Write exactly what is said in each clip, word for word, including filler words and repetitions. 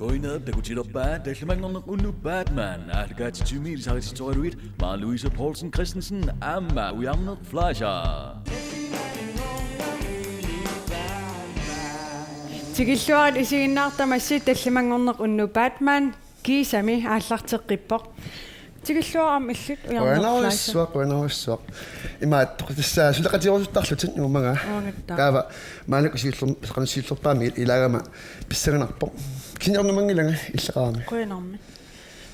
Qujanaq takutilerpaa tallimanngorneq unnuk Batman, aallakaatitsinni ilisarititsisoraluit Maja Louise Poulsen Christensen aamma Ujarneq Fleischer. Tikilluarit isiginnaartut tamassi tallimanngorneq unnuk Batman, kiisami aallarteqqippoq. Tikilluarit aamma illit, Ujarneq Fleischer. Qujanarsuaq, qujanarsuaq. Imaattoq, tassa suleqatigerusuttarlutit uummaga. Uangattaaq. Taava maannakkut siullerm-, qanoq siullerpaamik ilaagama pissanganarpoq. Kisianni ernumanngilanga, ilaqarami. Qujanarmi.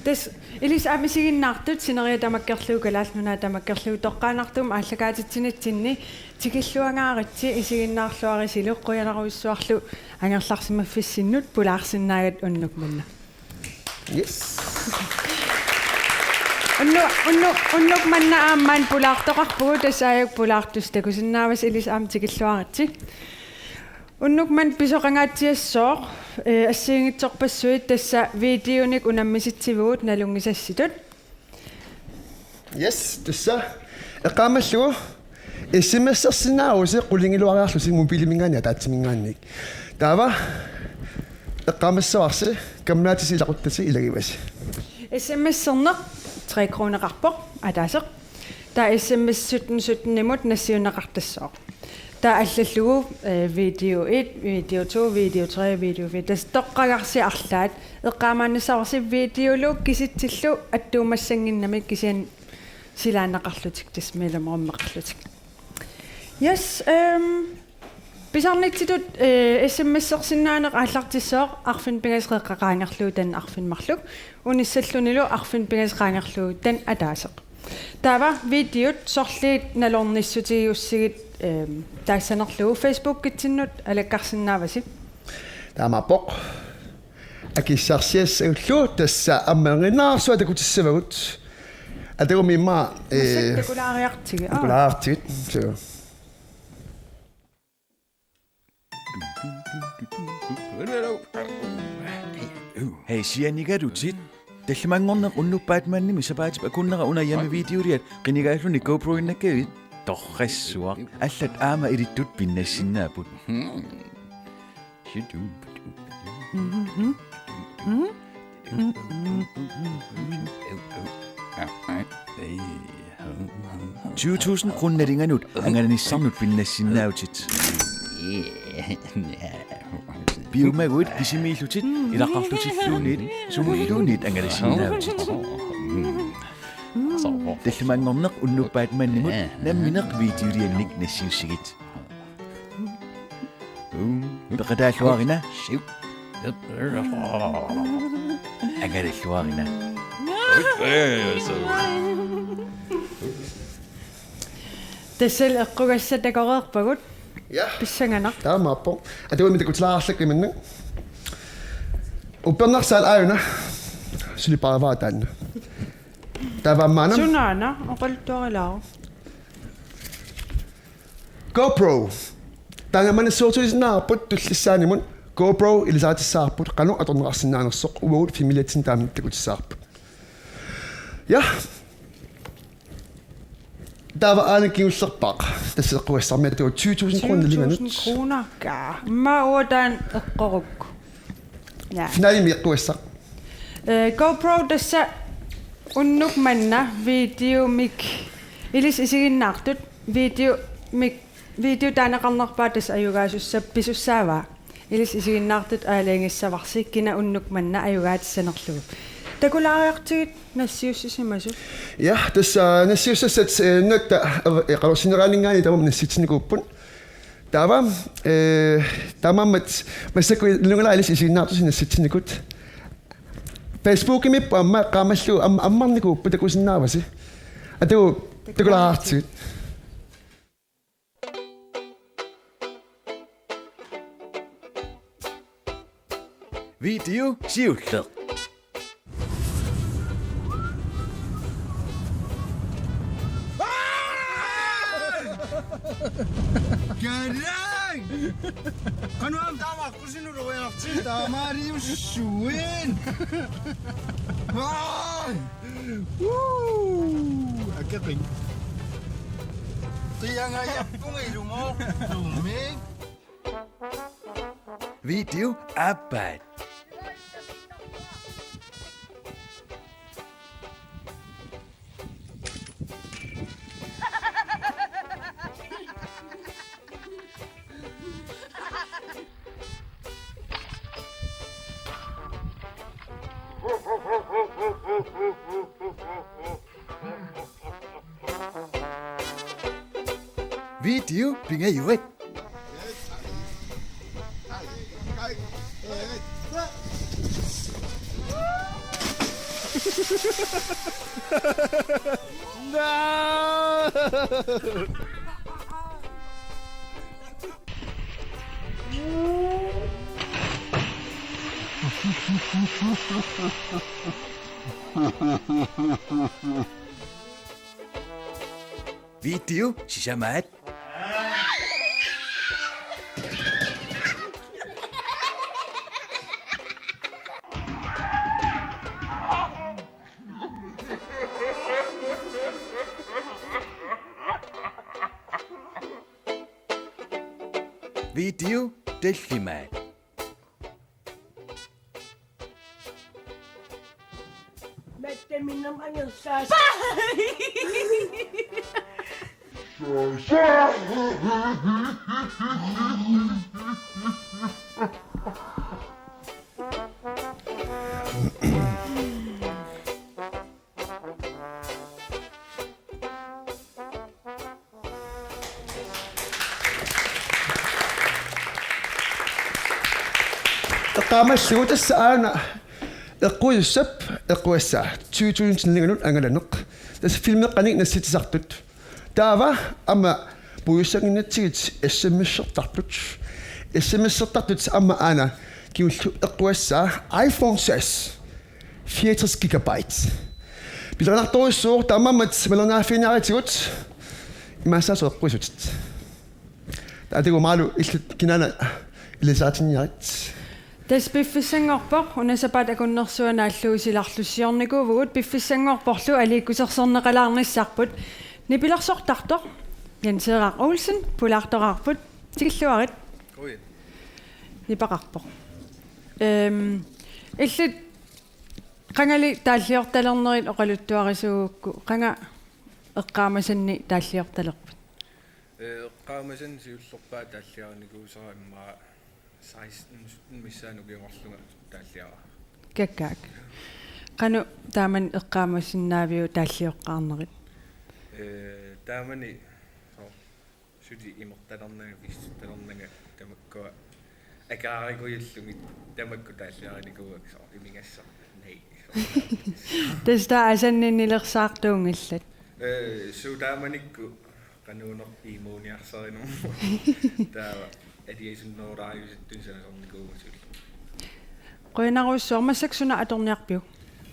Tassa ilissi aamma isiginnaartut sineriak tamakkerlugu, Kalaallit Nunaat tamakkerlugu, toqqaannartumik aallakaatitsinitsinni tikilluangaaritsi isiginnaarluarisilu, qujanarujussuarlu angerlarsimaffissinnut pulaarsinnaagatsigit unnuk manna. Yes. Unnu-, unnu-, unnuk manna aamma pulaartoqarpugut, tassa aajuku pulaartussat takusinnaavasi, ilissi aamma tikilluaritsi. Unnuk manna pisoqangaatsiassooq, eh, assigiinngitsorpassuit, tassa videonik unammisitsivugut nalunngisassitut. Yes, tassa. Eqqaamallugu S M S-ersinnaavusi qulingiluariarlusi mobiiliminngaanniit ataatsiminngaanniit. Taava eqqaamassavarsi, kammalaatit ilaquttatit ilagivasi. S M S-erneq tre kroneqarpoq ataaseq. Taava S M S sytten sytten-imut nassiunneqartassooq. Taava allallugu, eh, video et, video to, video tre, video fire. Tassa toqqagarsi arlaat. Eqqaamaannassavarsi videolu kisitsillu attuumassannginnamik, kisianni silaannaqarlutik, tassa mellemrummeqarlutik. Yes, ehm, pisarnitsitut, eh, S M S-ersinnaaneq aallartissooq arfineq-pingasut qeqqa qaangerlugu taanna arfineq-marluk. Unissallunilu arfineq-pingasut qaangerlugu taanna ataaseq. Taava videot sorliit nalornissutigiussigit, ehm, taassanerlugu Facebookitsinnut alakkarsinnaavasi. Taamaappoq. Akissarsiassagullu, tassa ammanngiinnarsuaq takutissavagut. Atagu immaqa, eh, massakkut takulaariartigit. Aa. Takulaariartigit. Suu. Hej, sianigalutit. Tallimanngorneq unnuk Batmanimi sapaatip akunnera una hjemmevideoliat qinigaalluni GoPro-innakkavit? Torrassuaq. Allat aamma ilittut pinnassinnaapput. Tyve tusind kroner nalinganut angalanissannut pinnassinnaavutit. Piumaguit kisimiillutit ilaqarlutilluunniit sumulluunniit angalasinnaavutit. Tallimanngorneq unnuk Batmanimut nammineq videoliannik nassiussigit. Peqataalluarina. Angalalluarina. Tassali eqqugassat takoreerpagut. Ja. Pissanganaq. Taamaappoq. Atuimi takutilaarlakka imannak. Uppernarsaat aajuna. Suli paavaa taanna. Taava maanna. Sunaana oqaluttuarilaaruk. GoPro. Taanna manna suutuisinnaavarput tullissaanimut. GoPro ilisaritissavarput qanoq atorneqarsinnaanersoq, uagut filmiliatsinni taama takutissavarput. Ja. Taava aana kingullerpaaq. Tassa eqqugassarmi, taava tyve tusind kroner nalinganut. Tyve tusind kroner, kaa. Immaqa uanga taanna eqqorukku. Ja. Finalimi eqqugassaq. Eh, GoPro tassa unnuk manna videomik ilissi isiginnaartut videomik, video taaneqarnerpaaq tassa ajugaasussap pisussaavaa. Ilissi isiginnaartut aalajangissavarsi, kina unnuk manna ajugaatissanerlugu. Takulaariartigit nassiussisimasut. Ja, tassa nassiussassat, eh, nunatta, eh, qanorsineraninngaanniit tamarmik nassitsinikuupput. Taava, eh, taamaammat massakkut nalunngilaq ilissi isiginnaartusi nassitsinikut. Facebookimiipput aamma, eqqaamallugu aamma ammarnikuupput, takusinnaavasi. Atagu takulaariartigit. Video siulleq. Kalang! Qanoq aamma taama aqqusinut uiarti taamaaliussuin. Aa! Woo! Akeqin. Qiangajappunga ilumoortumik. Video aappaat. Video pingajuat. Video sisamaat. Video tallimaat. Matteminam angersaas. Eqqaamallugu tassa aana eqquisussap eqqugassaa tyve tusind-inut angalaneq. Tassa filmeqqanik nassitsisartut. Taava aamma puigussanngitsut S M S-ertartut. S M S-ertartut aamma aana kingulleq eqqugassaa iPhone seks, fireogtres gigabyte. Pilerinartorujussuuvoq, taamaammat malinnaaffigineqartigut imaassasoq eqquisutit. Taava takuuk Malu illit kinaana ilisaritinniarit. Tassa piffissanngorpoq, una sapaatip akunnersuaq naallugu silarlussiornikuuvugut, piffissanngorporlu aliikkusersorneqalaarnissarput. Nipilersortartoq Jens Erik Olsen, pulaartoqarput, tikilluarit. Ui. Nipeqarpoq. Ehm, illit qangali taalliortalernerit oqaluttuarisuugukku, qanga eqqaamasanni taalliortalerpit? Ee, eqqaamasanni siullerpaaq taalliarinikuusara immaqa seksten sytten missaani ukiorlunga taalliara. Kakkaak. Qanoq taamani eqqaamasinnaaviuk taallioqqaarnerit? Ee, taamani soorlu suli imertalernanga, pissitalernanga tamakkua akaarikujullugit tamakku taalliarinikuuakka soorlu imigassaq. Nei. Tassa taava asanninnilersaartuunngillat. Ee, suu taamanikkut qanuunerput imuuniarsarinermut. Taava aliasunnerulaariusittut sanasornikuuvugut. Qujanarujussuaq, massakkut suna atorniarpiuk?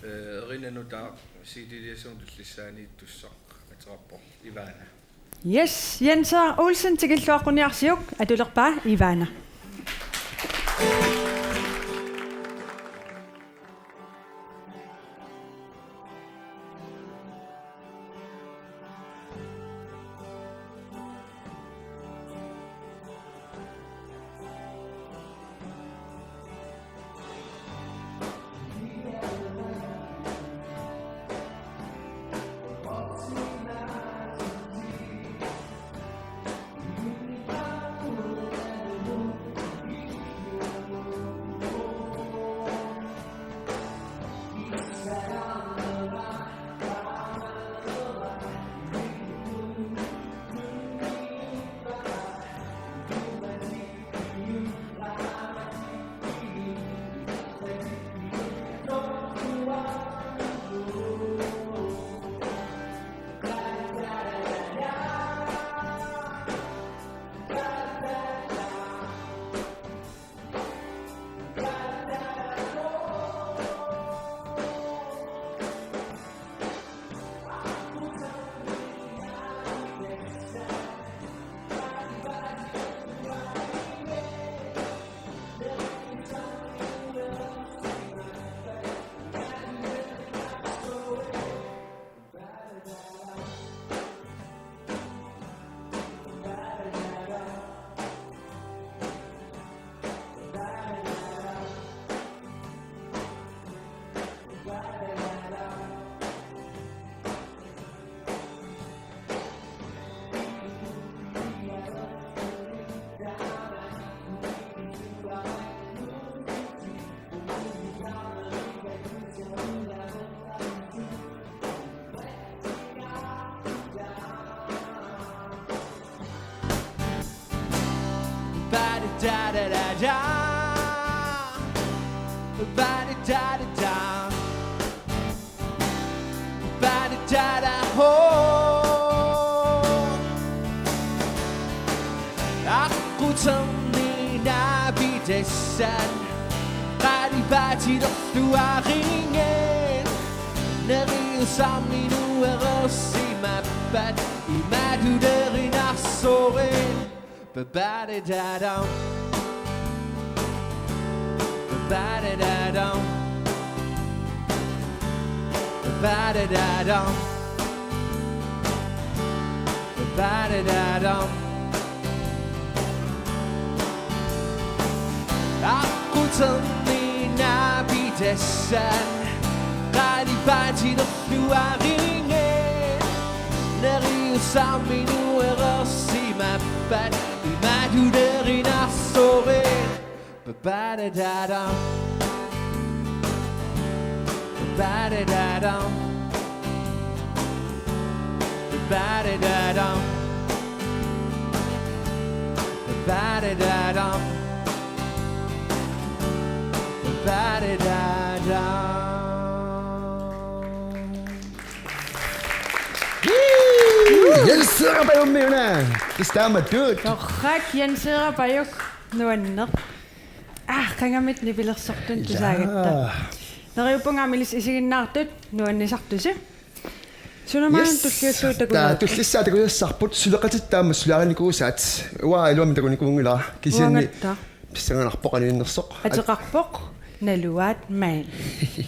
Ee, Erina nutaaq C D-liassamut tullissaaniittussaq ateqarpoq Ivana. Yes, Jens Olsen tikilluaqquniarsiuk, atulerpaa Ivana. Da da da. Ba da da da da. Ba da da da ho. Aqquterni naapitassat. Qalipaatilerlu arinngit. Neriusarmi nuerersimappat. Imaatulerinarsorin. Ba-ba-da-da-dum. Ba-ba-da-da-dum. Ba-ba-da-da-dum. Ba-ba-da-da-dum. Aqquterni naapitassat. Qalipaatilerlu arinngit. Neriusarmi nuerersimappat. Imaatulerinarsorin. Ba-ba-da-da-dum. Ba-ba-da-da-dum. Ba-ba-da-da-dum. Ba-ba-da-da-dum. Ba-ba-da-da-dum. Jens Sørapajummi una. Tassa taamatut. Torrak Jens Sørapajummi. Nuanneq. Ah, qangamit nipilersortut tusaagatta. Neriuppunga aamma ilissi isiginnaartut nuannisartusi. Sunamaan tulliullugu takunerit? Tullissaa takusassarput suleqatitta aamma sulaarinikuusaat. Uanga iluamik takunikuunngilara. Kisianni uangattaaq. Pissanganarpoq aninnersoq. Ateqarpoq naluaat maani.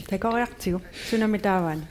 Takoriartigu. Sunami taavaana?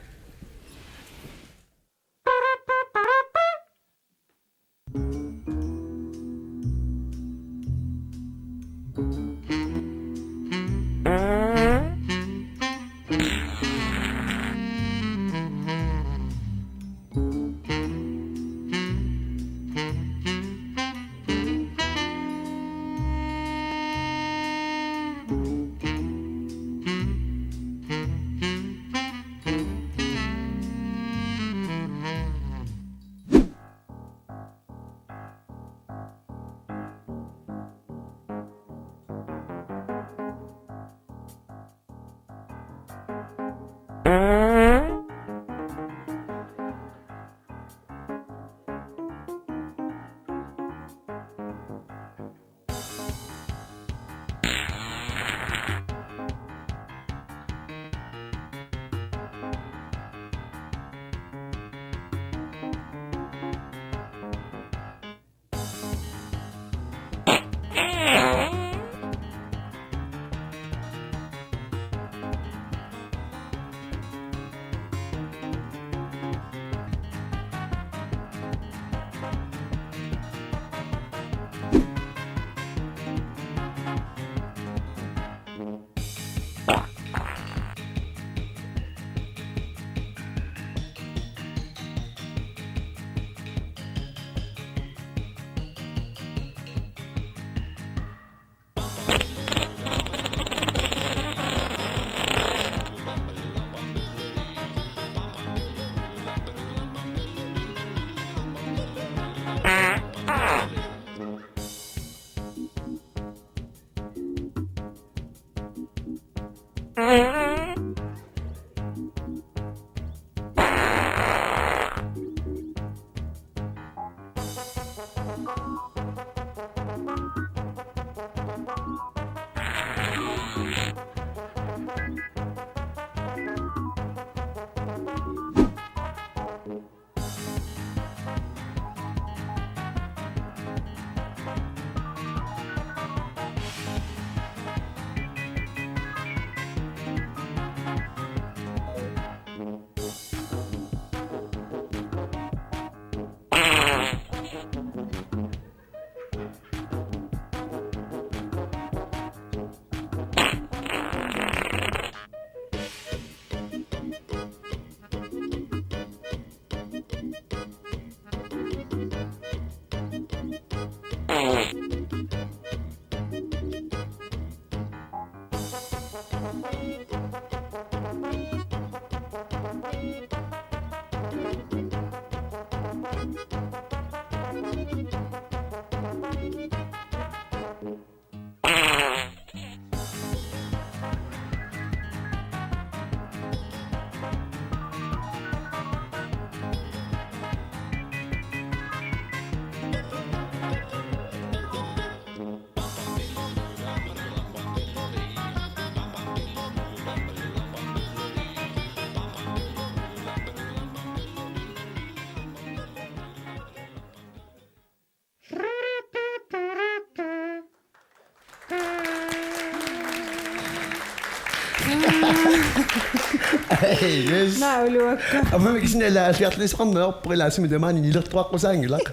Yes. Naa uluakka. Aamma kisianni ila alliartaliisoqarneq ajorpoq, ila sumi tamaani nilertoqaqqusaanngilaq.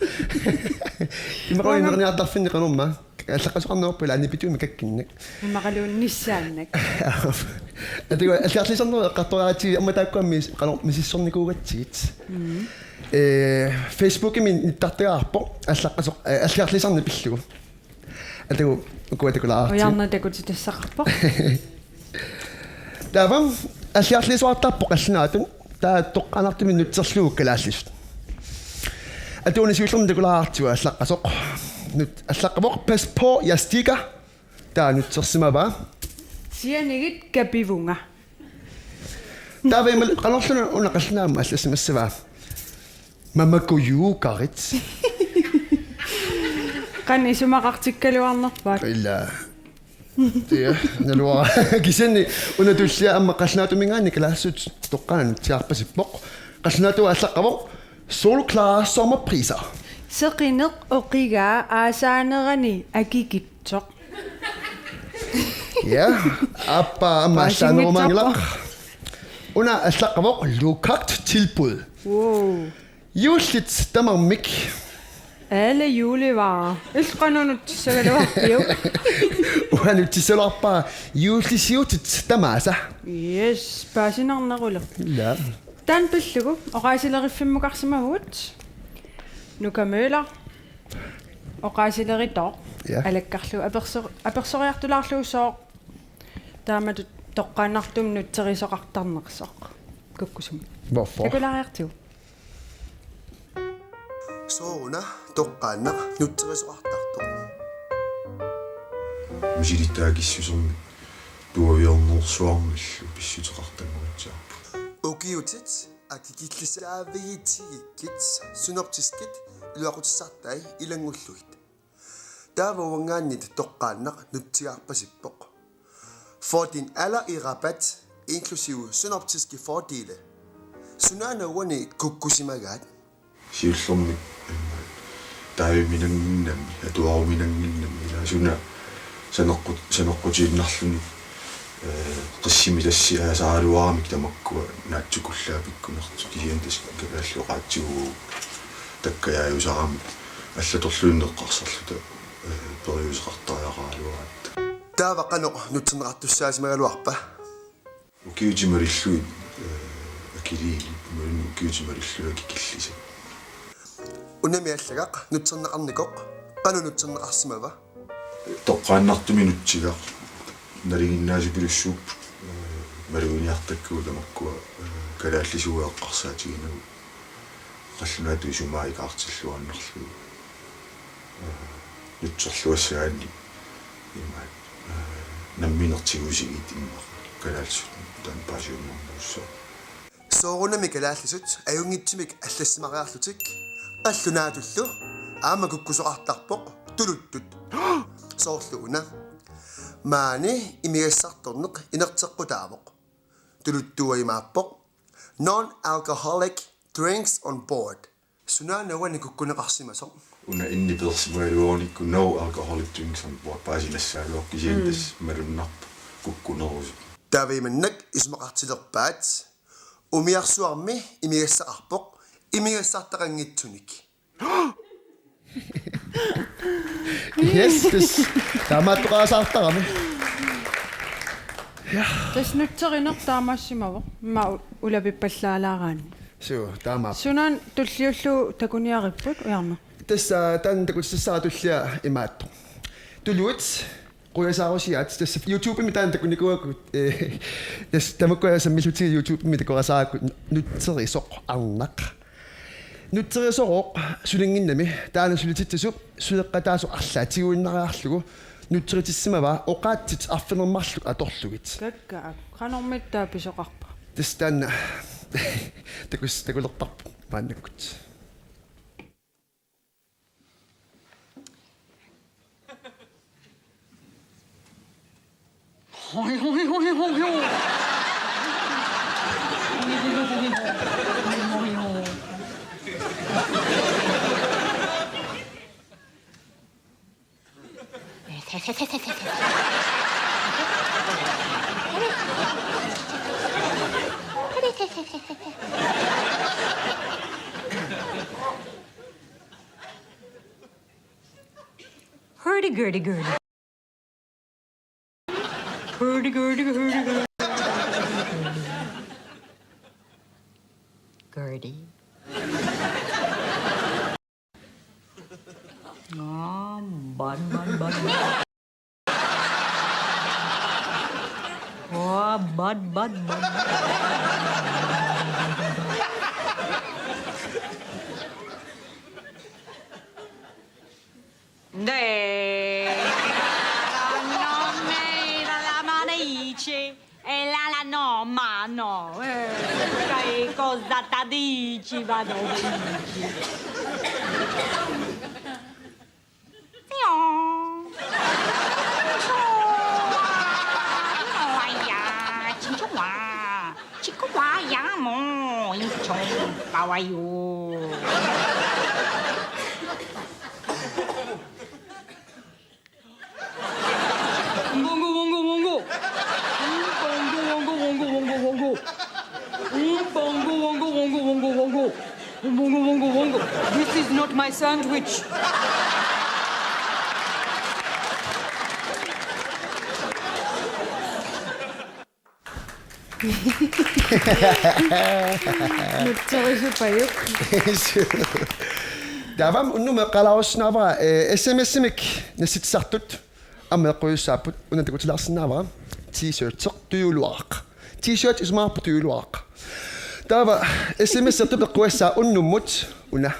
Immaqa innerniartarfinni qanorma. Allaqqasoqarneq ajorpoq ila nipituumik kakkinnik. Immaqaluunniit nissaannik. Atuga alliartaliisarneq eqqartoriaratsigit aamma taakkuami qanoq misissornikuugatsigit. Mm. Eh, Facebookimi nittartagaqarpoq allaqqasoq, eh, alliartaliisarneq pillugu. Atugu, ukua takulaarti. Ujarna takutitassaqarpoq. Taava, alliartaliisoqartarpoq qallunaatut, taava toqqaannartumik nutserlugu kalaallisut. Atugu una siullermik takulaartigu allaqqasoq. Nut-, allaqqavoq pas på, jeg stikker. Taava nutsersimavaa. Sianigit kapivunga. Taava ima qanorluunniit una qallunaamut allassimassavaa. Mamakujuukarit. Qanoq isumaqartikkaluarnerpaat. Ila. Tia, naluara. Kisianni una tullia aamma qallunaatuminngaanniit kalaallisut toqqaannaq nutsiarpasippoq. Qallunaatut allaqqavoq solklar sommerpriser. Seqineq oqigaa aasaanerani akikitsoq. Ja, aappaa aamma allaanerumaanngilaq. Una allaqqavoq lokalt tilbud. Wow. Juullit tamarmik. Alle julevarer. Illit qanoq nutsissagaluarpiuk? Uanga nutsissaluarpara juullisiutit tamaasa. Yes, paasinarneruleq. Ja. Taanna pillugu oqaasileriffimmukarsimavugut. Nuka Møller. Oqaasileritoq. Ja. Alakkarlugu aperso-, apersoriartulaarlugu sooq taamatut toqqaannartumik nutserisoqartarnersoq kukkusumik. Hvorfor? Takulaariartigu. Sooruna toqqaannaq nutserisoqartartoq? Misilittaakissusermik tuaviornersuarmillu pissuteqartanngornitsiarput. Ukiutit akikillisaavigitsigikkit synoptiskit iluaqutissartai ilanngullugit. Taava uanngaanniit toqqaannaq nutsiarpasippoq. Få din alder i rabat, inklusive synoptiske fordele. Sunaana uani kukkusimagaat? Siullermik, eh, taaviminannginnami, atuaruminannginnami, ila suna saneqqut-, saneqqutiinnarluni, eh, qissimik tassiaasaraluaramik tamakkua naatsukullaat pikkunartut, kisianni tassa kalaallit oqaatsiguuvugut takkajaajusaramik allatorluinnaq eqqarsarluta, eh, periuseqartariaqaraluaratta. Taava qanoq nutserneqartussaasimagaluarpa? Ukiutit malillugit, eh, akiliilit, imaluunniit ukiutit malillugit akikillisat. Unami allagaq nutserneqarnikoq qanoq nutserneqarsimava? Toqqaannartumik nutsigaq, nalinginnaasupilussuupput, eh, maluginiartakkagut tamakkua, eh, kalaallisuuvoq eqqarsaatiginagu. Qallunaatut isumaa ikaartilluaannarlugu. Eh, nutserluassagaanni imaat, eh, nammineq tigusigit immaqa kalaallisut taanna paasiunnarnerussaaq. Soorunami kalaallisut ajunngitsumik allassimariarlutik qallunaatullu aamma kukkusoqartarpoq tuluttut. Soorlu una. Maani imigassartorneq inerteqqutaavoq. Tuluttuua imaappoq: Non-alcoholic drinks on board. Sunaana uani kukkuneqarsimasoq? Una innipeersimagaluarunikku no alcoholic drinks on board, paasinassagaluarpoq, kisianni tassa malunnarpoq kukkunerusoq. Taava imannak isumaqartilerpaat: Umiarsuarmi imigassaqarpoq imigassartaqanngitsunik. Yes, yes. Taamaattoqarasaartarami. Tassa nutserineq taamaassimavoq. Immaqa u-, ulapippallaalaaraanni. Suu, taamaappoq. Sunaana tulliullugu takuniaripput, Ujarneq? Tassa taanna takutitassara tullia imaattoq. Tuluit qujasaarusiaat, tassa YouTube-imi taanna takunikuuakku, eh, tassa tamakkua sammillutigit YouTube-imi takorasaarakkit nutserisoq arnaq. Nutserisorooq sulinnginnami, taanna sulititsisup suleqqataasoq arlaatigiinnariarlugu nutseritissimavaa oqaatsit arfineq-marluk atorlugit. Kakkaak, qanormita pisoqarpa? Tassa taanna takus-, takulerparput maannakkut. Gertie, Gertie. Gertie, Gertie, Gertie. Gertie. Ah, bun, bun, bun, bun. Oh, bun, bun, bun. De. Non mi la manici e la la no mano. Eh, che cosa ti dici, vado dici. Ciao. Ciao. Ciao, aia. Ciao, ciao. Chico, why, amo? Inchon, kawayo. Bongo, bongo, bongo. Bongo, bongo, bongo, bongo, bongo. Bongo, bongo, bongo, bongo, bongo. Bongo, bongo, bongo. This is not my sandwich. Nutserisupajuk. Taava unnuk eqqaalaarusussinnaavara, eh, S M S-imik nassitsisartut aamma eqquissaapput, una takutilaarsinnaavara. T-shirti tujuuluaraq. T-shirt isumaqarpoq tujuuluaraq. Taava S M S-ertut eqquissaaq unnummut una.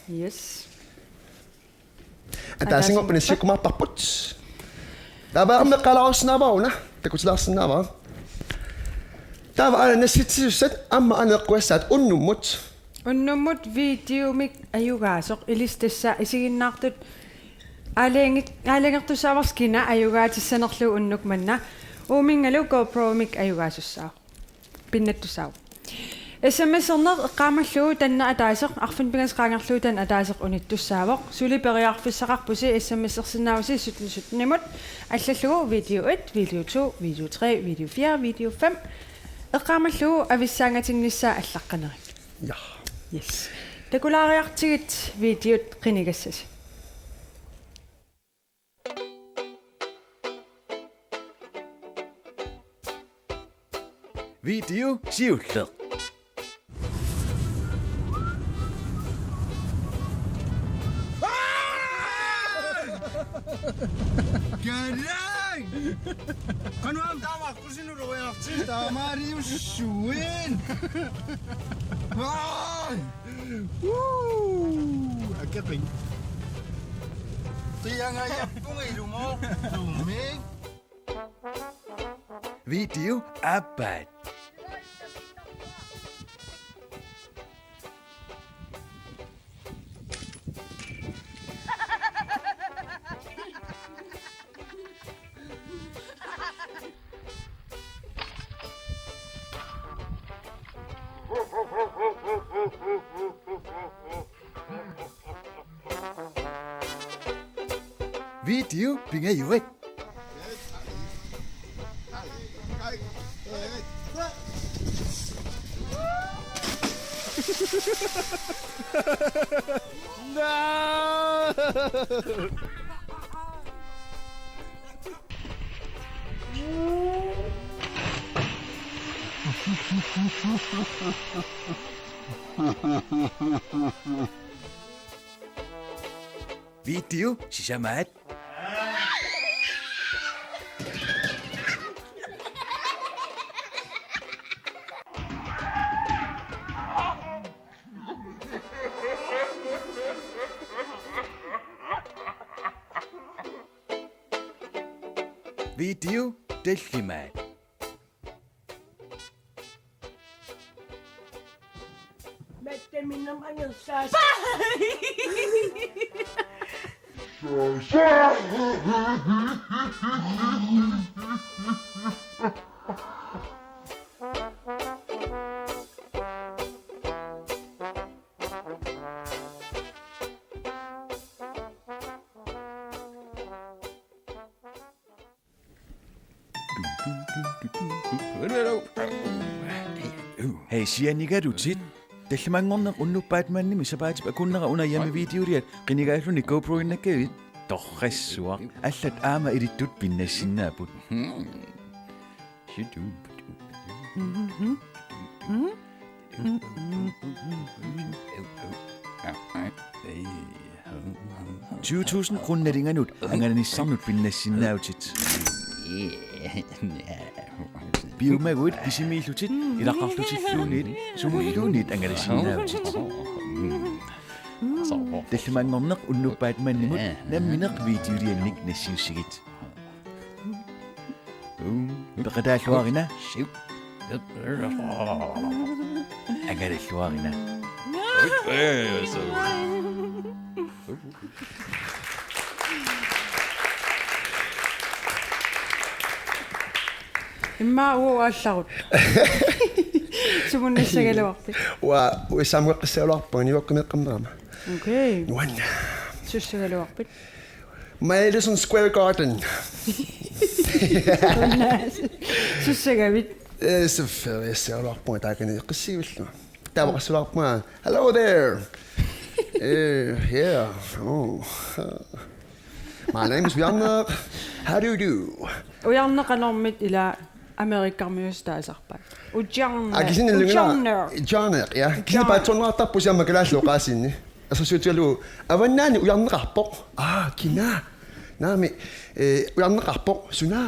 Yes. Ataasinngorpat nassiukkumaarparput. Taava aamma eqqaalaarusussinnaavara una, takutilaarsinnaavara. Taava aana nassitsisussat aamma aana eqquissaat unnummut. Unnummut videomik ajugaasoq, ilissi tassa isiginnaartut aalajangi-, aalajangertussaavarsi kina ajugaatissanerlugu unnuk manna. Uuminngalu GoPro-mik ajugaasussaavoq. Pinnattussaavoq. S M S-erneq eqqaamallugu taanna ataaseq, arfineq-pingasut qaangerlugu taanna ataaseq unittussaavoq. Suli periarfissaqarpusi, S M S-ersinnaavusi sytten sytten-imut, allallugu video et, video to, video tre, video fire, video fem. Eqqaamallugu avissaangatinnissaa allaqqanerit. Ja. Yes. Takulaariartigit videot qinigassasi. Video siulleq. Karaang! Qanoq aamma taama aqqusinut uriartigu taamaaliussuit. Aa! Woo! Akeqin. Tiangajappunga ilumoortumik. Video aappaat. Video pingajuat. Video sisamaat. Video tallimaat. Mette minum angersaas. Hej, sianigalutit. Tallimanngorneq unnuk Batmanimi sapaatip akunnera una hjemmevideoliat qinigaalluni GoPro-innakkavit? Torrassuaq. Allat aamma ilittut pinnassinnaapput. Tyve tusind kroner nalinganut angalanissannut pinnassinnaavutit. Piumaguit kisimiillutit ilaqarlutilluunniit sumulluunniit angalasinnaavutit. Tallimanngorneq unnuk Batmanimut nammineq videoliannik nassiussigit. Peqataalluarina. Angalalluarina. Immaqa uagut aallarutta. Sumut nassagaluarpit? Uanga U S A-mut eqqissagaluarpunga, New Yorkimi eqqammerama. Okay. Nuann. Sussagaluarpit? Madison Square Garden. Sussagavit? Eh, sufferissagaluarpunga taakani eqqissivillunga. Taava oqassagaluarpunga, "Hello there." Eh, yeah. Oh. My name is Ujarneq. How do you do? Ujarneq qanormita ila Amerikamiusoq taasarpaat? Ujarneq. Akisinilinga Ujarneq. Ujarneq, ja. Kisianni paatsoorneqartarpoq usiamma kalaallit oqaasiinni. Assersuutigalugu: "Avannaani ujarneqarpoq." "Aa, kina?" "Naamik, eh, ujarneqarpoq." "Suna?"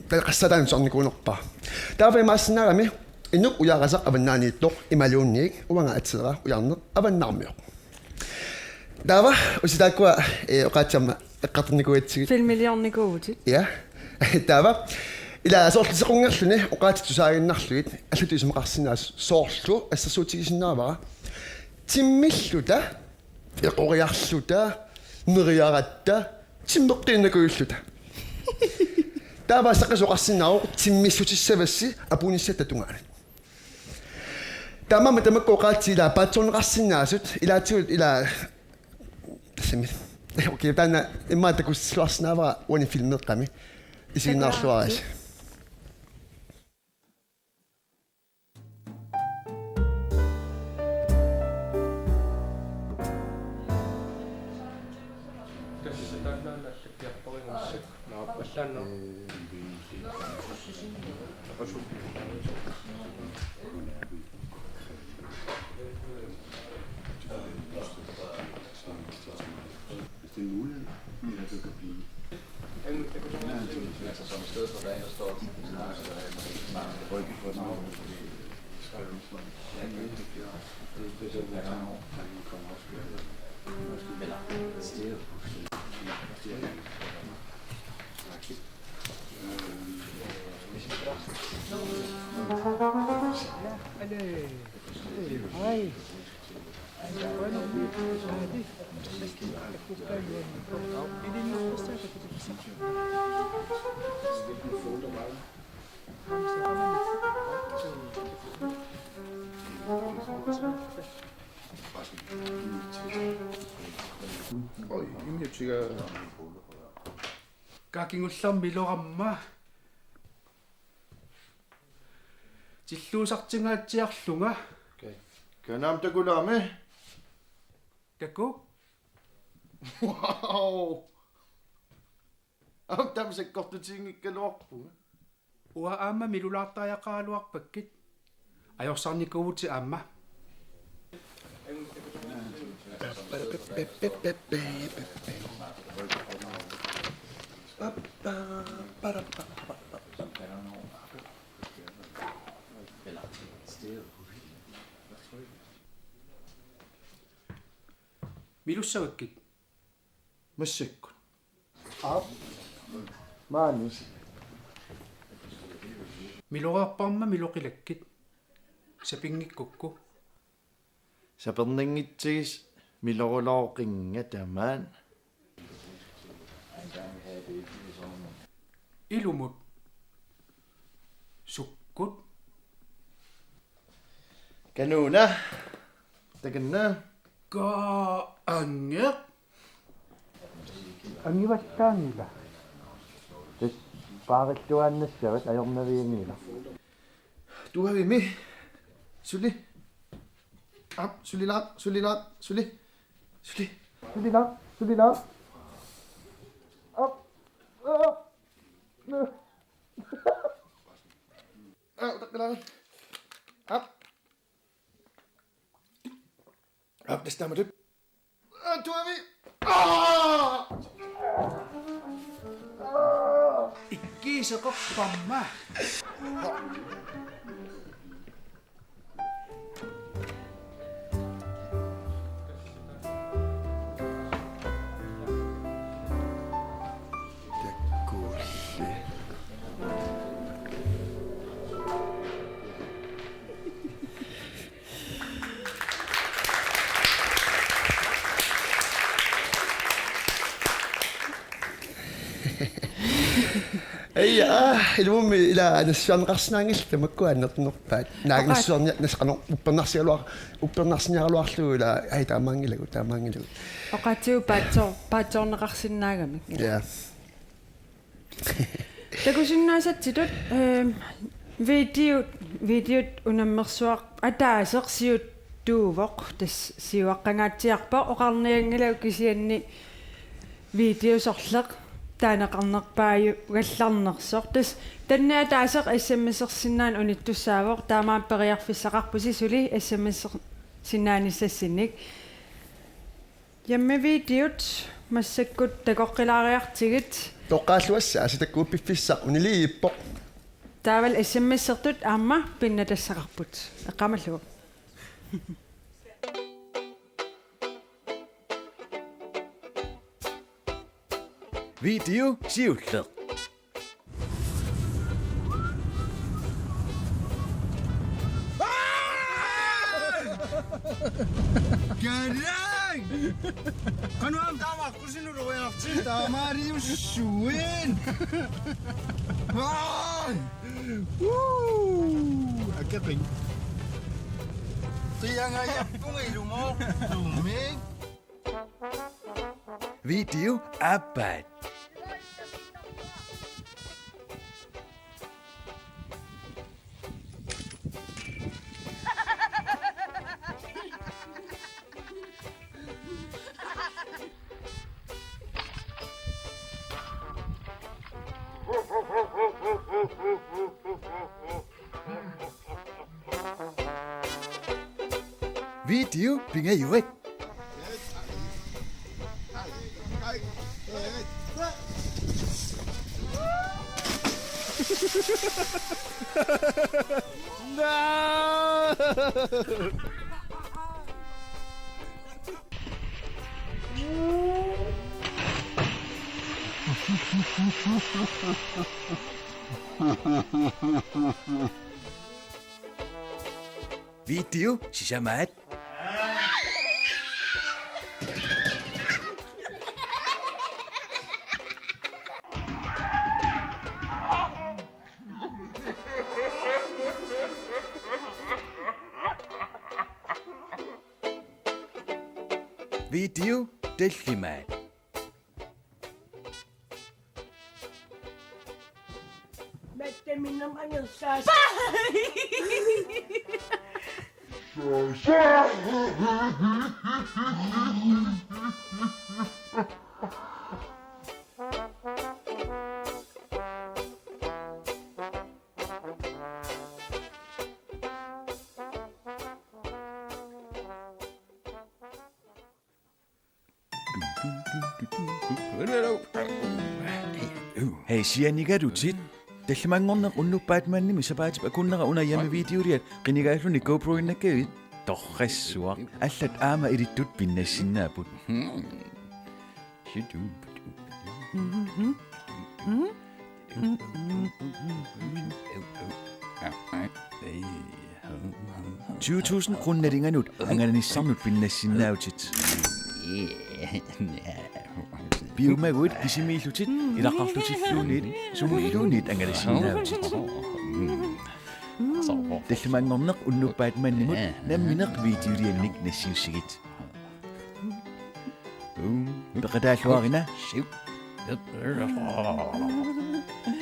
Taqqassataani tusarnikuunerpara. Taava imaassinnaagami: "Inuk ujarasaq avannaaniittoq imaluunniit uanga ateera Ujarneq avannarmioq." Taava usi taakkua, eh, oqaatsit aamma eqqartornikuugatsigit. Filmiliornikuuvutit. Ja. Taava ila soorlu sequnngorluni oqaatsit tusaaginnarlugit allatut isumaqarsinnaasoq, soorlu assersuutigisinnaavara: timmilluta, eqoriarluta, neriaratta, timmeqqiinnakuilluta. Taava saqqummiussaq oqarsinnaavoq timmissutissavassi apuunnissaata tungaanut. Taamaammat tamakku oqaatsit ila paatsoorneqarsinnaasut, ilaatigut ila, tassami. Okay, taanna immaqa takussuarsinnaavara uani filmeeqqami. Isiginnaarluarisi. Hvis det er en mulighed, at du kan blive. Oj, immiutsiga. Kaa kingullermik iluarama. Tilluusartingaatsiarlunga. Kanaam takulaami. Taku? Wow. Aamma taama sakkortutiginngikkaluarpunga. Uanga aamma milulaartariaqaraluarpakkit. Ajorsarnikuuvutit aamma. Milussavakkit. Massakkut. Aap. Maani. Miloreerparma miloqilakkit. Sapinngikkukku. Sapernanngitsigis milorulooqinnga tamaat. Ilumut. Sukkut. Kanuuna. Takanna. Kaa angeq. Angivallaanngilaq. Tassa paarilluaannassavat ajornavianngilaq. Tuavimi. Suli. Aap, suli laaq, suli laaq, suli. Suli. Suli laaq, suli laaq. Aap. Aap. Aa, utaqqilaarit. Aap. Aap, tassa taamatut. Aa, tuavi. Aa! Ikkiiseqarparma. Takkuulli. Ija, ilumummi ila nassuiarneqarsinnaanngillat tamakkua annertunerpaat. Naak Oqaat- nassuiarnia-, nas-, qanoq uppernarsigaluar-, uppernarsinniaraluarlugu ila, ai, taamaanngilagut, taamaanngilagut. Oqaatsigut paatsoor-, paatsoorneqarsinnaagamik. Ja. Takusinnaasatsitut, ehm, video, videot unammersuaq ataaseq siuttuuvoq, tassa siuaqqangaatsiarpoq, oqarnianngilagut kisianni video sorleq taaneqarnerpaajugallarnersoq. Tassa taanna ataaseq S M S-ersinnaaneq unittussaavoq, taamaammat periarfissaqarpusi suli S M S-ersinnaanissassinnik. Jammik videot massakkut takoqqilaariartigit. Toqqaalluassaasi takuuppiffissaq uniliippoq. Taavalu S M S-ertut aamma pinnatassaqarput. Eqqaamallugu. Video siulleq. Garang! Qanoq aamma taama kusinuloriarti taamaaliussuit. Aa! Woo! Akeqing. Tianga yappunga ilumoortumik. Video aappaat. Video pingajuat. Video sisamaat. Video tallimaat. Matteminam angersaas. Hej, sianigalutit. Tallimanngorneq unnuppat mandimi sapaatip akunnera una Jammik videoliat qinigaalluni GoPro-innakkavit. Torrassuaq. Allat aamma ilittut pinnassinnaapput. Tyve tusind kroner nalinganut angalanissannut pinnassinnaavutit. Piumaguit kisimiillutit ilaqarlutilluunniit sumulluunniit angalasinnaavutit. Tallimanngorneq unnuppat mandimut nammineq videoliannik nassiussigit. Peqataalluarina.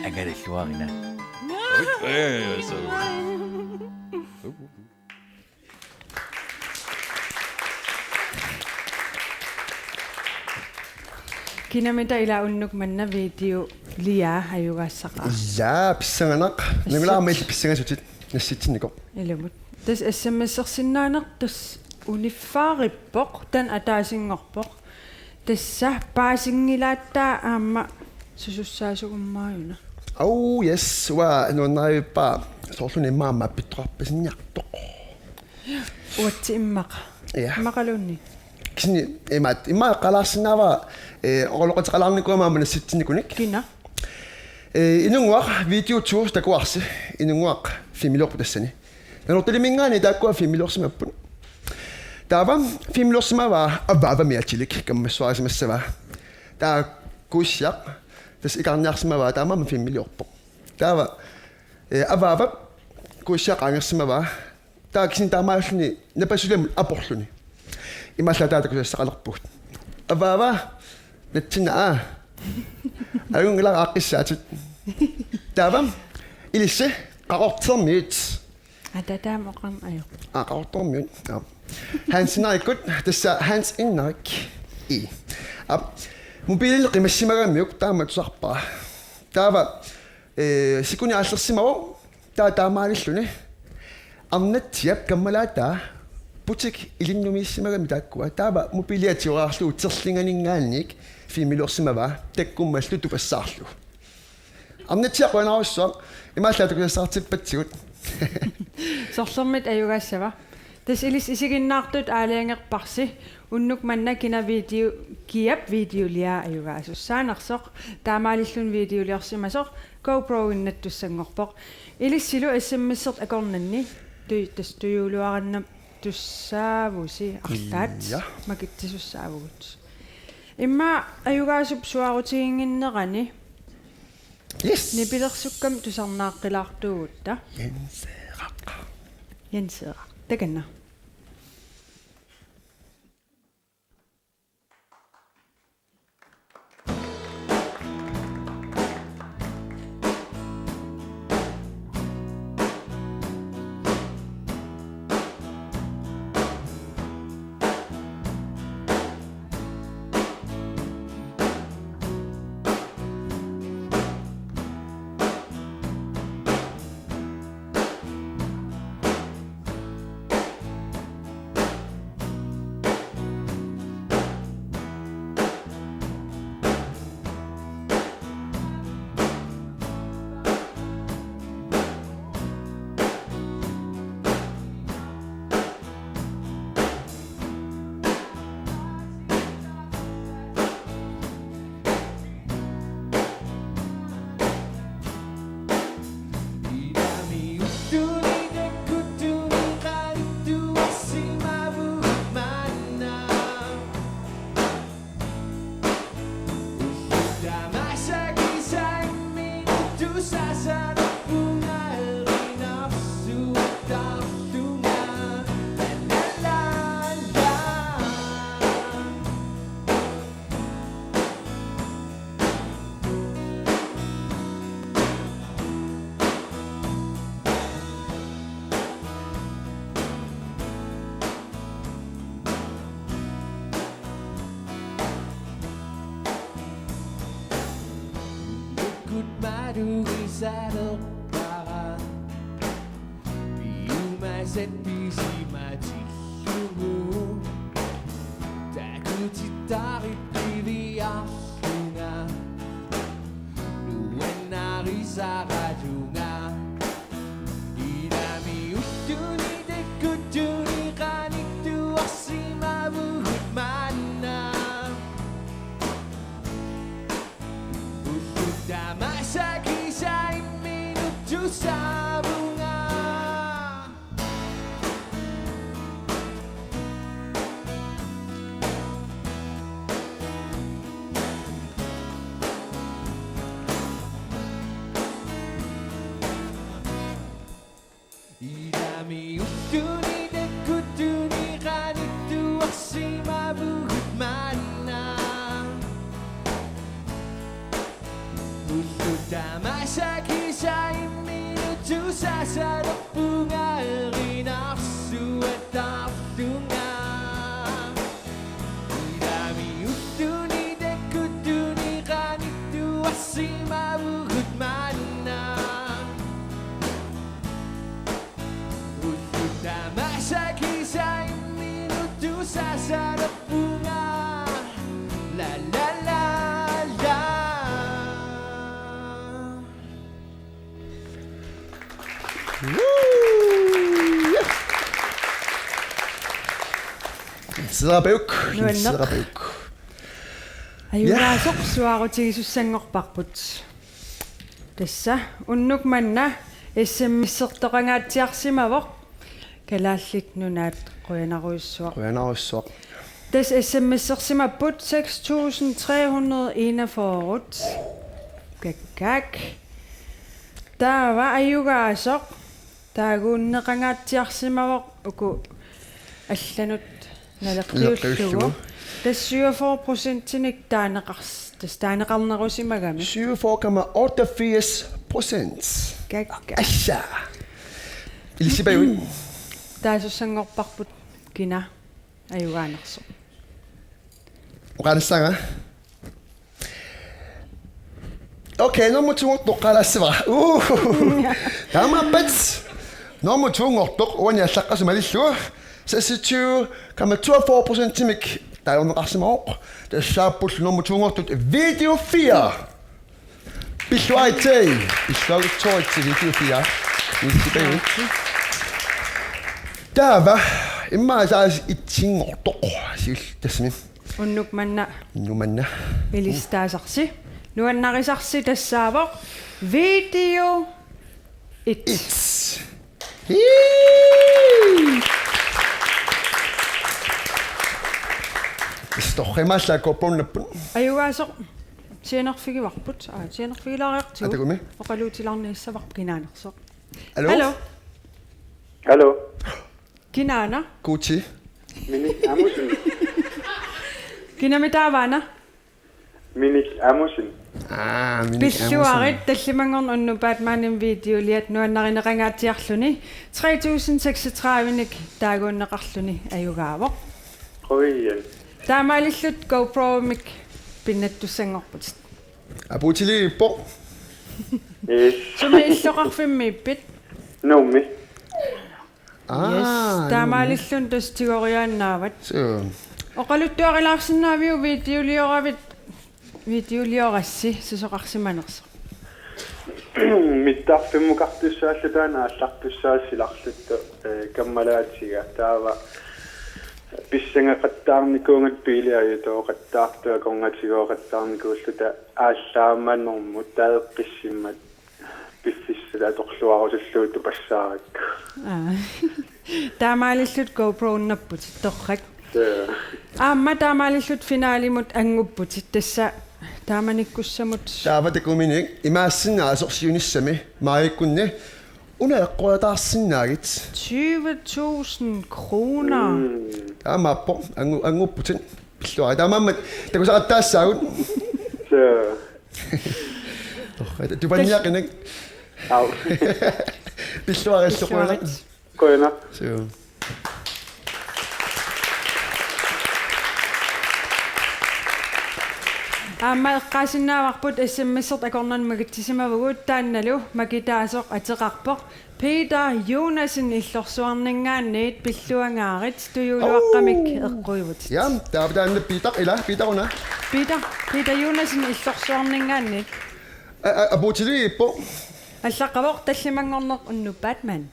Angalalluarina. Ui, ui, ui, ui. Kinamita ila unnuk manna videoliaa ajugaassaqaaq. Ila pissanganaq. Assut. Nangulaarmi illit pissangasutit nassitsinnikoq. Ilumut. Tassa S M S-ersinnaanertut uniffaarippoq, taanna ataasinngorpoq. Tassa paasinngilaattaa aamma susussaasugummaajuuna. Oh yes, uanga nuannarivippara soorlumi immaqa mappittoqarpasinniartoq. Uatsi immaqa. Ja. Immaqaluunniit. Kisianni imaat, immaqa eqqaalaarsinnaavara, eh, oqaloqateqalaarnikuugama aamma nassitsinnikunik. Kina? Eh, Inunnguaq video to takuarsi, Inunnguaq filmiliorpoq tassani. Nanortalimingaanniit taakkua filmiliorsimapput. Taava filmiliorsimavaa avaavami atilik kammassuarisimassavaa. Taava Kuissiaq tassa ikarniarsimavaa, taamaammat filmiliorpoq. Taava, eh, avaava Kuissiaq qaangersimavaa. Taava kisianni taamaalilluni napasulamut aporluni. Imaallaat taava takusassaqalerpugut. Avaava, natsinnaa. Ajunngilaq aaqqissaatit. Taava, ilissi, Qaqortormiut. Aa, taava taama oqarneq ajorpoq. Aa, Qaqortormiut. Aa. Hans Henrikkut, tassa Hans Henrik. I. Aa, mobiilini qimassimagamiuk, taama tusarpara. Taava, eh, sikunik aallersimavoq, taava taamaalilluni. Arnatsiap kammalaataa butik ilinnumiissimagami taakkua. Taava mobiilia tigoriarlugu terlinganinngaanniit filmiliorsimavaa, takkummallu tupassaarlugu. Arnatsiaq qujanarsuaq, imaallaat takusassartippatsigut. Sorlermik ajugaassava. Tassa ilissi isiginnaartut aalajangerparsi, unnuk manna kina video, kiap videoliaa ajugaasussaanersoq, taamaalilluni videoliorsimasoq, GoPro-innattussanngorpoq. Ilissilu S M S-ertut akornanni, tu-, tassa tujuuluarannartussaavusi arlaat. Ja. Makitsisussaavugut. Immaqa ajugaasup suaarutiginnginnerani. Yes. Nipilersukkami tusarnaaqqilaartuugutta. Jenseeraq. Jenseeraq. Takanna. Nukkut malugisalerpara. Piumasat pisimatillugu. Takutittarit piviarlunga. Nuannarisaralunga. Ilami uttuni takkuttuni qanittuarsimavugut maanna. Ullut tamaasa kisianni minuttussaavunga. Ilami uttuni takkuttuni qanittuarsimavugut maanna. Ullut tamaasa kisianni minuttussalerpunga erinarsuattaarlunga. Ilami uttuni takkuttuni Woo! Yes. Serapiuk. Nuanneq. Serapiuk. Ajugaasoq, ja, suaarutigisussanngorparput. Tassa unnuk manna S M S-ertoqangaatsiarsimavoq. Kalaallit Nunaat qujanarujussuaq. Qujanarujussuaq. Tassa S M S-ersimapput seks tusind tre hundrede enogfyrre. Kakkaak. Taava ajugaasoq taaguunneqangaatsiarsimavoq uku allanut naleqqiullugu. Naleqqiullugu. Tassa syvogfyrre procentinik taaneqars-, tassa taaneqarnerusimagami. Syvogfyrre komma otteogfirs procent. Kakkaak. Assa. Ilissi Pavia. Taasussanngorparput kina ajugaanersoq. Oqaalissaanga? Okay, nummer to-nngortoq oqaalassavara. Uh. Taamaappat. Nummer to-nngortoq uani allaqqasumik malillugu. Seksogtyve komma toogfyrre procentimik taaneqarsimavoq. Tassaappullu nummer to-nngortut Video fire. Pilluaritsi. Pilluaritsi Video fire. Ilissi Pavia. Taava immaqa etsinngoortoq. Siulleq tassami. Unnuk manna. Unnuk manna. Ilissi taasarsi. Nuannarisarsi tassaavoq Video et. Et. Hii! Istorrimaallaa koppunnappun. Ajugaasoq sianerfigivarput. Aa, sianerfigilaariartigu. Atagumi. Oqaluutilaarniassavarput kinaanersoq. Hallo? Hallo? Hallo? Kinaana? Gucci. Minik Amusen. Kinami taavaana? Minik Amusen. Aa, Minik Amusen. Pilluarit, tallimanngorneq unnuk Batmanimik videoliat nuannarineqangaatsiarluni tre tusind seksogtredive-nik taaguunneqarluni ajugaavoq. Qujan. Taamaalillutit GoPro-mik pinnattussanngorputit. Apuutiliippoq. Yes. Sumi illoqarfimmiippit? Nuummi. Aa, yes, taamaalilluni tassa tigoriaannaavat. Suu. Oqaluttuarilaarsinnaaviuk videolioravit, videoliorassi susoqarsimanersoq? Mittarfimmukartussaalluta taanna aallartussaasilarluttu, eh, kammalaatiga. Taava pissangeqattaarnikuugatta biilia ajutooqattaartut akornatigooqattaarnikuulluta aallaammaanermut taava eqqissimmat piffissat atorluarusullugu tupassaarakku. Aa. Taamaalillutit GoPro-nnapput torrak. Joo. Aamma taamaalillutit finalimut anngupputit tassa taamanikkussamut. Taava takuminik imaassinnaavoq siunissami maajikkunni una eqquataarsinnaagit. Tyve tusind kroner. Mm. Taamaappoq angu-, anngupputit. Pilluarit. Taamaammat takusaqattaassaagut. Joo. Torrak, tupanniaqinak. Au. Pilluarit. Pilluarit. Qujanaq. Suu. Aamma eqqaasinnaavarput S M S-ertut akornanni makitsisimavugut, taannalu makitaasoq ateqarpoq Peter Jonassen, illorsuarninngaanniit pilluangaarit, tujuuluaqqamik eqquivutit. Ja, taava taanna Peter, ila, Peter una. Peter, Peter Jonassen illorsuarninngaanniit. A-, a-, apuutiliippoq. Allaqqavoq tallimanngorneq unnuk Batman.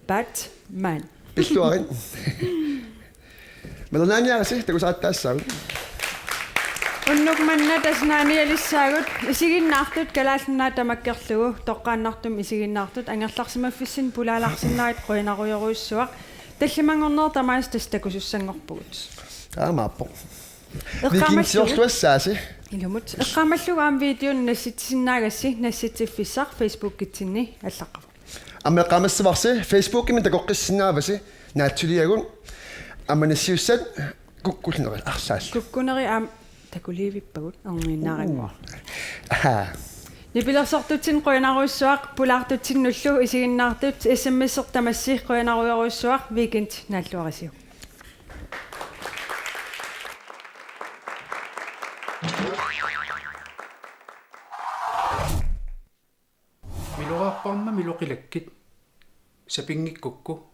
Batman. Pilluarit. Melernaaniarisi, takusaqattaassaagut. Unnuk manna tassa naanialissaagut, isiginnaartut, Kalaallit Nunaat tamakkerlugu toqqaannartumik isiginnaartut, angerlarsimaffissinni pulaalaarsinnaagit qujanarujorujussuaq. Tallimanngornerit tamaasa tassa takusussanngorpugut. Taamaappoq. Eqqaamallugu. Weekendiliorluassaasi. Ilumut. Eqqaamallugu aamma videonik nassitsisinnaagassi, nassitsiffissaq Facebookitsinni allaqqavoq. Aamma eqqaamassavarsi, Facebookimi takoqqissinnaavasi, naatsuliagut, aamma nassiussat kukkulluunniit arlaat. Kukkunerit aamma takuliivippagut, erniinnaarinngua. Aha. Nipilersortutsinnut qujanarujussuaq, pulaartutsinnullu isiginnaartut, S M S-ertut tamassi qujanarujorujussuaq, weekend naalluarisiuk. Milugaarparma miluqilakkit sapinngikkukku.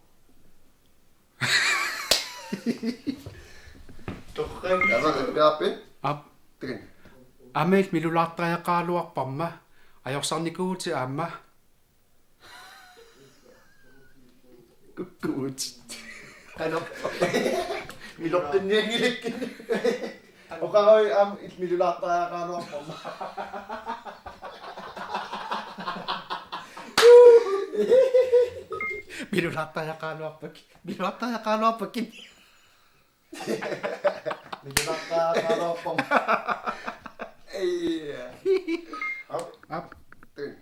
Torrak, aamma, pearpi? Aap. Tikin. Aamma milulaartariaqaraluarparma ajorsarnikuuvutit aamma. Kukkugut. Qanoq. Miloqqinnianngilikkit. Oqarui aamma il-, milulaartariaqaraluarpoq. Milulaartariaqaraluarpakka. Milulaartariaqaraluarpakka. Milulaartariaqaraluarpoq. Ei. Aap. Aap. Tun.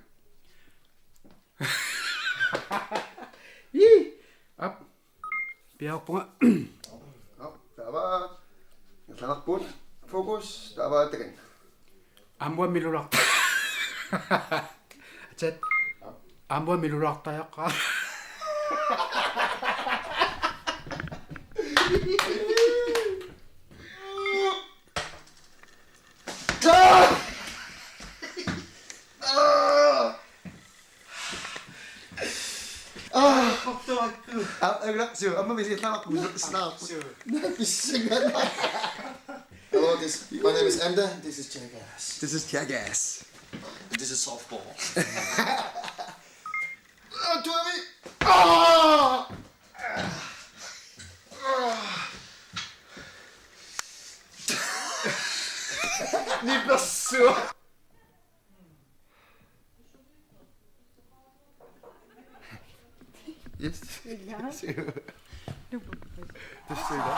Ii. Aap. Piaarpunga. Aap, taava. Ingerlanarpugut. Fokus. Taava takanna. Aamma milulaarta. Atsat. Aamma milulaartariaqara. Ah! Ah! Ah! Fuck, fuck. Ah, eh, relax, sure. Aamma milulaartariaqarpoq. Relax, relax. Sure. Naapissagana. Hello, this, my name is Enda. This is Jackass. This is Jackass. This is softball. Ah, Tommy! Ah! Ah! Nipersuaq. Yes. Ila. Tussiila.